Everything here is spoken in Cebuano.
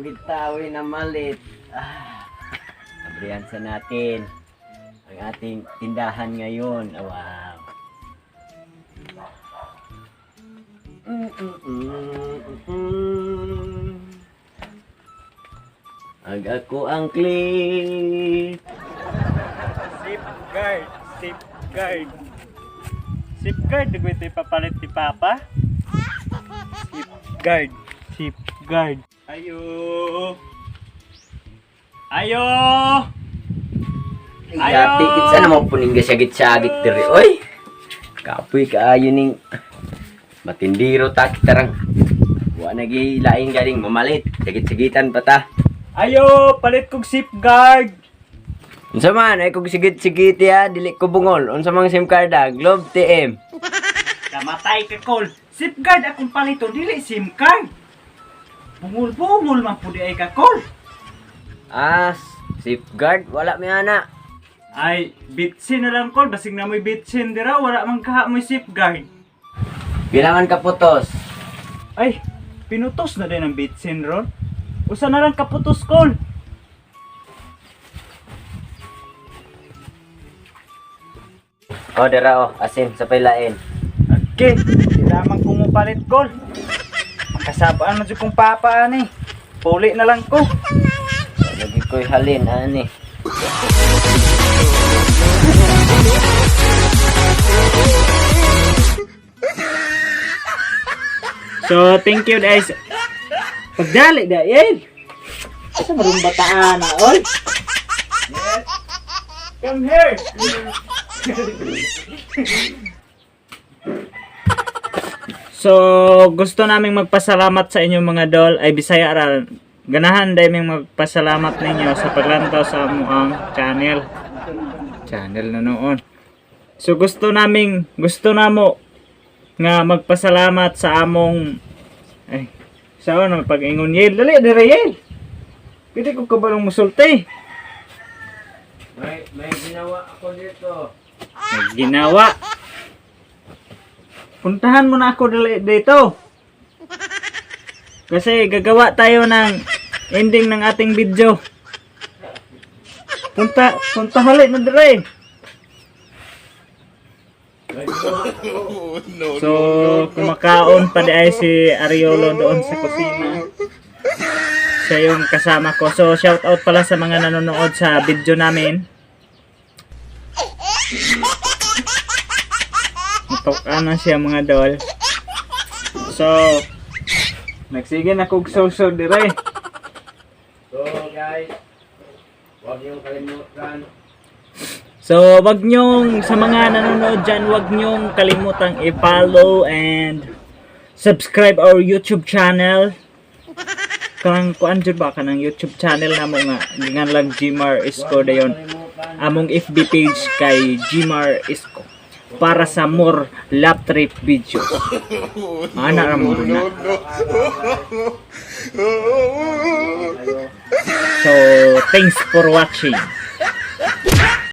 gitawi na malit. Ah, abrihan sa natin ang ating tindahan ngayon. Ah, wow. Ag ako ang clip. Safeguard, safeguard. Safeguard, di ko ito ipapalit ni Papa. Safeguard, safeguard. Ayo! Ayo! Ay, ati, kinsa naman puning gasagit-sagit diri, oy. Kapoy kaayo ning matindiro ta kitarang. Wa nagi laing galing mamalit. Sagit-sagitan pa ta. Ayo! Palit kong safeguard! Unsa man ay kog sigit-sigit ya, dili ko bungol. Unsa mang SIM card ah? Globe TM. Kamatay ka, Col. Safeguard akong palito, dili SIM card. Bungol-bungol man po di ay ka, Col. Ah, safeguard wala may ana. Ay, bitsin na lang, Col. Basig na mo'y bitsin dira, wala man kaha mo'y safeguard. Pila man kaputos? Ay, pinutos na din ang bitsin ron. Usa na lang kaputos, Col. Oh, dira oh, asin sa paylain. Okay, sila man kumupalit, Col. Makasabaan man jud kong papa ani. Puli na lang ko. Lagi ko'y halin ani. So, thank you guys. Pagdali da, yan. Asa marong bataan na, oy? Come here. So, gusto naming magpasalamat sa inyong mga dol ay Bisaya ra. Ganahan dahil ming magpasalamat ninyo sa paglantaw sa amuang channel. Channel na noon. So gusto namo nga magpasalamat sa among ay sa ano pag-ingon Yel. Dali dire Yel. Pwede ko kabalong musulti. May ginawa ako dito. May ginawa. Puntahan mo na ako dali dito. Kasi gagawa tayo ng ending ng ating video. Punta hali na dire. So, kumakaon pa di ay si Ariolo doon sa kusina. Siya yung kasama ko. So, shout out pala sa mga nanonood sa video namin. Natuka na siya, mga dol. So, nagsige na kog so dire. So guys, huwag niyong kalimutan. So, wag niyong, sa mga nanonood dyan, wag niyong kalimutang i-follow and subscribe our YouTube channel. Kanang kuan jud ba kanang YouTube channel namo nga gingan lang Gmar Isko dayon. Among FB page kay Gmar Isko para sa more lap trip videos. Ana ra mo na. So, thanks for watching.